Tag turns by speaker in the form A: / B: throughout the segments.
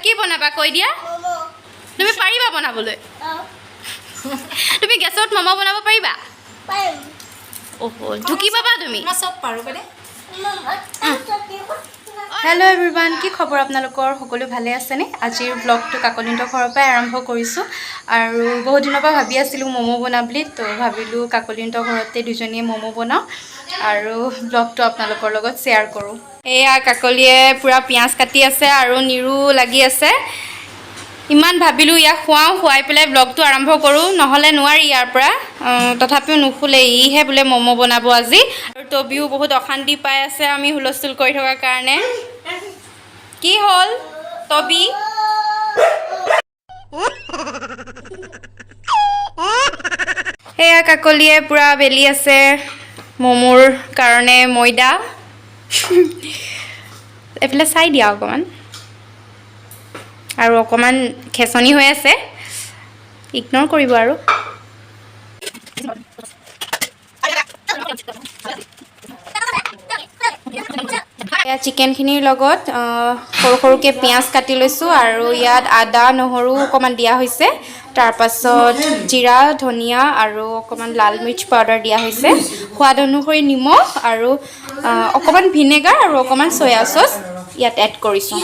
A: কি বনাবা কৈ দিয়া। তুমি পাৰিবা বনাবলৈ? তুমি গেছত ম'ম' বনাব পাৰিবা? অহ, ঢুকি পাবা তুমি?
B: মই চব পাৰোঁ মানে।
A: হেল্ল' এভৰিৱান, কি খবৰ আপোনালোকৰ? সকলো ভালে আছেনে? আজিৰ ব্লগটো কাকলিহঁতৰ ঘৰৰ পৰাই আৰম্ভ কৰিছোঁ। আৰু বহুত দিনৰ পৰা ভাবি আছিলোঁ ম'ম' বনাম বুলি, তো ভাবিলোঁ কাকলিহঁতৰ ঘৰতে দুজনীয়ে ম'ম' বনাওঁ আৰু ব্লগটো আপোনালোকৰ লগত শ্বেয়াৰ কৰোঁ। এয়া কাকলিয়ে পূৰা পিঁয়াজ কাটি আছে আৰু নিৰু লাগি আছে। ইমান ভাবিলোঁ ইয়াক খুৱাওঁ, খুৱাই পেলাই ব্লগটো আৰম্ভ কৰোঁ, নহ'লে নোৱাৰি ইয়াৰ পৰা। তথাপিও নুখুলে, ইহে বোলে ম'ম' বনাব আজি। আৰু তবিও বহুত অশান্তি পাই আছে আমি হুলস্থুল কৰি থকাৰ কাৰণে। কি হ'ল তবি? সেয়া কাকলিয়ে পূৰা বেলি আছে ম'ম'ৰ কাৰণে ময়দা। এইফালে চাই দিয়া অকণমান। আৰু অকণমান খেচনি হৈ আছে, ইগন'ৰ কৰিব। আৰু এয়া চিকেনখিনিৰ লগত সৰু সৰুকৈ পিঁয়াজ কাটি লৈছোঁ আৰু ইয়াত আদা নহৰু অকণমান দিয়া হৈছে। তাৰপাছত জিৰা, ধনিয়া আৰু অকণমান লাল মিৰ্চ পাউডাৰ দিয়া হৈছে, সোৱাদ অনুসৰি নিমখ আৰু অকণমান ভিনেগাৰ আৰু অকণমান চয়া চচ ইয়াত এড কৰিছোঁ।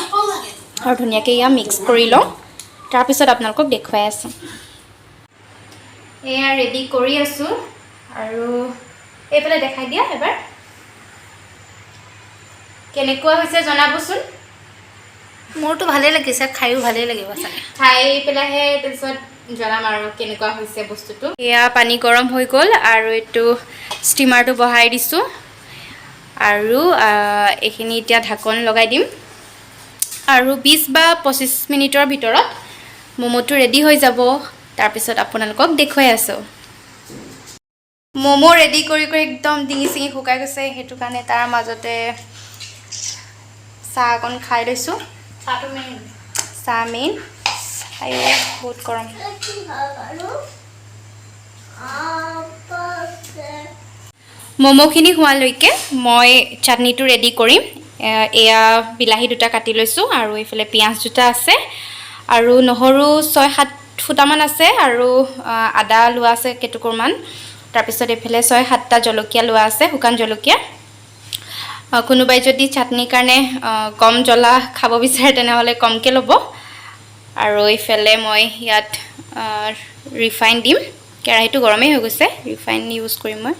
A: আৰু ধুনীয়াকৈ ইয়াক মিক্স কৰি লওঁ, তাৰপিছত আপোনালোকক দেখুৱাই আছোঁ। এয়া ৰেডি কৰি আছোঁ। আৰু এইফালে দেখাই দিয়া এবাৰ, কেনেকুৱা হৈছে জনাবচোন।
B: মোৰতো ভালেই লাগিছে, খায়ো ভালেই লাগিব চাগে।
A: খাই পেলাইহে তাৰপিছত জনাম আৰু কেনেকুৱা হৈছে বস্তুটো। এয়া পানী গৰম হৈ গ'ল আৰু এইটো ষ্টিমাৰটো বহাই দিছোঁ। আৰু এইখিনি এতিয়া ঢাকন লগাই দিম আৰু 20 বা 25 মিনিটৰ ভিতৰত ম'ম'টো ৰেডি হৈ যাব। তাৰপিছত আপোনালোকক দেখুৱাই আছোঁ। ম'ম' ৰেডি কৰি কৰি একদম ডিঙি চিঙি শুকাই গৈছে, সেইটো কাৰণে তাৰ মাজতে চাহ অকণ খাই লৈছোঁ।
B: চাহটো মেইন।
A: চাহ মেইন। আইঅ, বহুত গৰম। ম'ম'খিনি হোৱালৈকে মই চাটনিটো ৰেডি কৰিম। এয়া বিলাহী দুটা কাটি লৈছোঁ আৰু এইফালে পিঁয়াজ দুটা আছে আৰু নহৰু 6-7 ফুটামান আছে আৰু আদা লোৱা আছে কেইটুকুৰমান। তাৰপিছত এইফালে 6-7টা জলকীয়া লোৱা আছে, শুকান জলকীয়া। কোনোবাই যদি চাটনিৰ কাৰণে কম জ্বলা খাব বিচাৰে, তেনেহ'লে কমকৈ ল'ব। আৰু এইফালে মই ইয়াত ৰিফাইন দিম। কেৰাহীটো গৰমেই হৈ গৈছে, ৰিফাইন ইউজ কৰিম মই।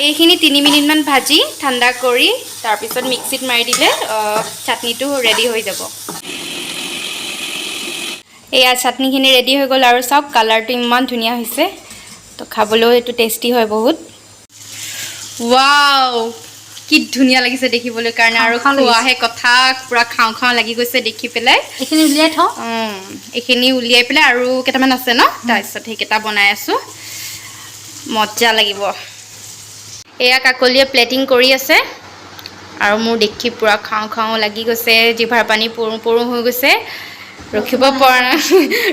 A: এইখিনি 3 মিনিটমান ভাজি ঠাণ্ডা কৰি তাৰপিছত মিক্সিত মাৰি দিলে চাটনিটো ৰেডি হৈ যাব। এয়া চাটনিখিনি ৰেডি হৈ গ'ল। আৰু চাওক, কালাৰটো ইমান ধুনীয়া হৈছে। তো খাবলৈও এইটো টেষ্টি হয় বহুত। ৱাও, কি ধুনীয়া লাগিছে দেখিবলৈ কাৰণে আৰু
B: খাওঁ খাওঁ লাগিছে।
A: খোৱাহে কথা, পূৰা খাওঁ খাওঁ লাগি গৈছে দেখি পেলাই।
B: এইখিনি উলিয়াই থওঁ।
A: এইখিনি উলিয়াই পেলাই আৰু কেইটামান আছে ন, তাৰপিছত সেইকেইটা বনাই আছোঁ। মজা লাগিব। এয়া কাকলিয়ে প্লেটিং কৰি আছে আৰু মোৰ দেখি পূৰা খাওঁ খাওঁ লাগি গৈছে, জিভাৰ পানী পৰোঁ পৰোঁ হৈ গৈছে। ৰখিব পৰা নাই,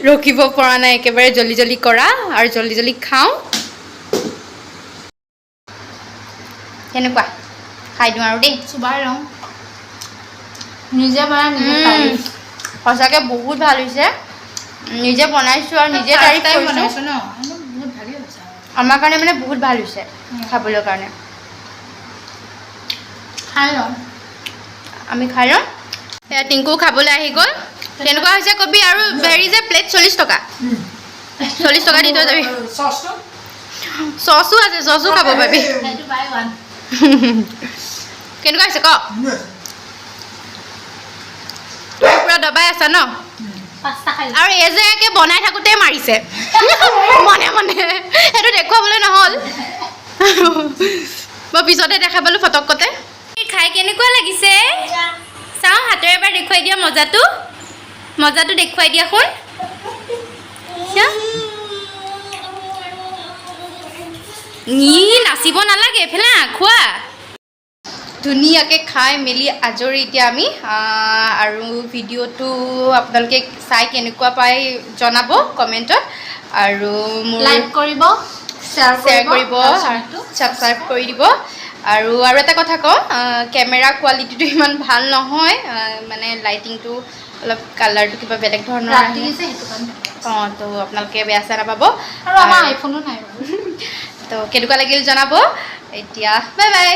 A: ৰখিব পৰা নাই। একেবাৰে জল্দি জল্দি কৰা আৰু জল্দি জল্দি খাওঁ। কেনেকুৱা, খাই দিওঁ আৰু দেই।
B: চুবাই লওঁ। নিজে বনাই নিজে খাই।
A: সঁচাকৈ বহুত ভাল হৈছে। নিজে বনাইছোঁ আৰু নিজে তাৰিফ
B: টাইম
A: কৰিছোঁ।
B: বনাইছোঁ ন, একদম বহুত ভালেই হৈছে।
A: আমাৰ কাৰণে মানে বহুত ভাল হৈছে খাবলৈ কাৰণে।
B: খাই লওঁ।
A: আমি খাই লওঁ। এয়া টিংকু খাবলৈ আহি গ'ল। কেনেকুৱা হৈছে কবি। আৰু হেৰি যে প্লেট 40 টকা, 40 টকা দি থৈ যাবি।
C: চচটো?
A: চচো আছে, চচো খাব পাবি।
B: সেইটো বাই ওৱান।
A: কেনেকুৱা হৈছে ক। তুমি পূৰা দবাই আছা ন?
B: পাঁচটা খাই।
A: আৰু এই যে একে বনাই থাকোঁতেই মাৰিছে মনে মনে, সেইটো দেখুৱাবলৈ নহ'ল। মই পিছতহে দেখা পালোঁ ফটকতে। খাই কেনেকুৱা লাগিছে চাওঁ, হাতেৰে এবাৰ দেখুৱাই দিয়া মজাটো, মজাটো দেখুৱাই দিয়া শুন। চা। ই নাচিব নালাগে, এইফালে আহ, খোৱা। ধুনীয়াকৈ খাই মেলি আজৰি এতিয়া আমি। আৰু ভিডিঅ'টো আপোনালোকে চাই কেনেকুৱা পায় জনাব কমেণ্টত আৰু মোৰ
B: লাইক কৰিব। শ্বেয়াৰ
A: শ্বেয়াৰ কৰিব, ছাবস্ক্ৰাইব কৰি দিব। আৰু আৰু এটা কথা কওঁ, কেমেৰা কোৱালিটিটো ইমান ভাল নহয়, মানে লাইটিংটো অলপ কালাৰটো কিবা বেলেগ ধৰণৰ
B: ৰাতি
A: আহে।
B: যে সেইটো কাৰণে।
A: অঁ, তো আপোনালোকে বেয়া চেয়া নাপাব।
B: আৰু আমাৰ আইফোনো নাই বাৰু।
A: তো কেনেকুৱা লাগিল জনাব। এতিয়া বাই বাই।